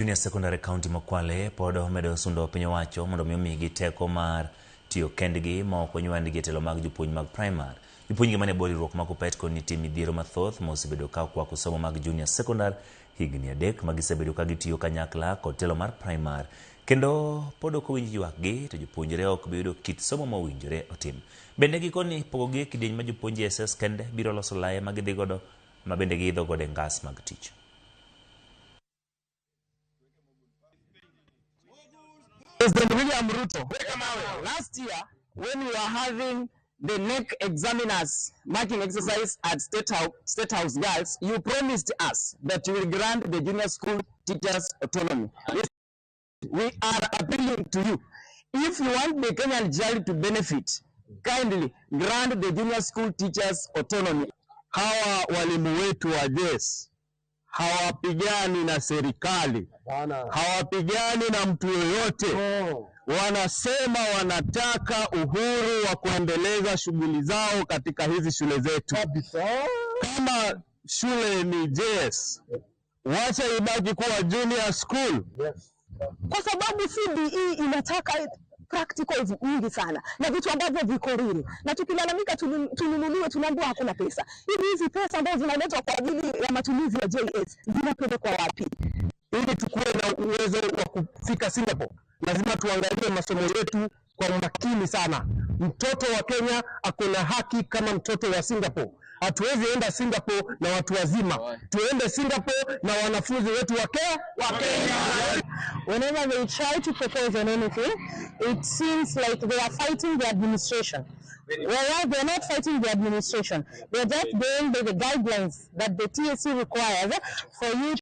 Junior Secondary County ma Kwale pod omedo sundo piny owacho mondo mi omigi teko mar tiyo kendgi ma ok onywandgi e telo mag jopuonj mag primar. Jopuonjgi mane bwo riwruok ma KUPPET koni nitie midhiero mathoth ma osebedo ka okwako somo mag Junior Secondary higni 3 ma gisebedo ka gitiyo kanyakla kod telo mar primar kendo pod ok owinj ywakgi to jopuonjre ok bi yudo kit somo ma owinjore otim. Bende gikoni pogogi e kidieny ma jopuonj JSS kende biro loso laye ma gidhi godo ma bende giidho godo e ngas mag tich. President William Ruto, last year when we were having the KNEC examiners marking exercise at State House Girls, you promised us that you will grant the junior school teachers autonomy. We are appealing to you. If you want the Kenyan child to benefit, kindly grant the junior school teachers autonomy. Hawa walimu wetu wa JS hawapigani na serikali, hawapigani na mtu yoyote. Wanasema wanataka uhuru wa kuendeleza shughuli zao katika hizi shule zetu. Kama shule ni JS, wacha ibaki kuwa junior school. Kwa sababu CBE inataka practicals nyingi sana na vitu ambavyo viko real, na tukilalamika tununuliwe, tunaambiwa hakuna pesa. Hivi hizi pesa ambazo zinaletwa kwa ajili ya matumizi ya JS zinapelekwa wapi? Ili tukuwe na uwezo wa kufika Singapore, lazima tuangalie masomo yetu kwa umakini sana. Mtoto wa Kenya ako na haki kama mtoto wa Singapore. Hatuwezi enda Singapore na watu wazima, tuende Singapore na wanafunzi wetu wa Kenya. Whenever they try to propose on anything, it seems like they are fighting the administration. Whereas they're not fighting the administration. They're just going by the guidelines that the TSC requires for you.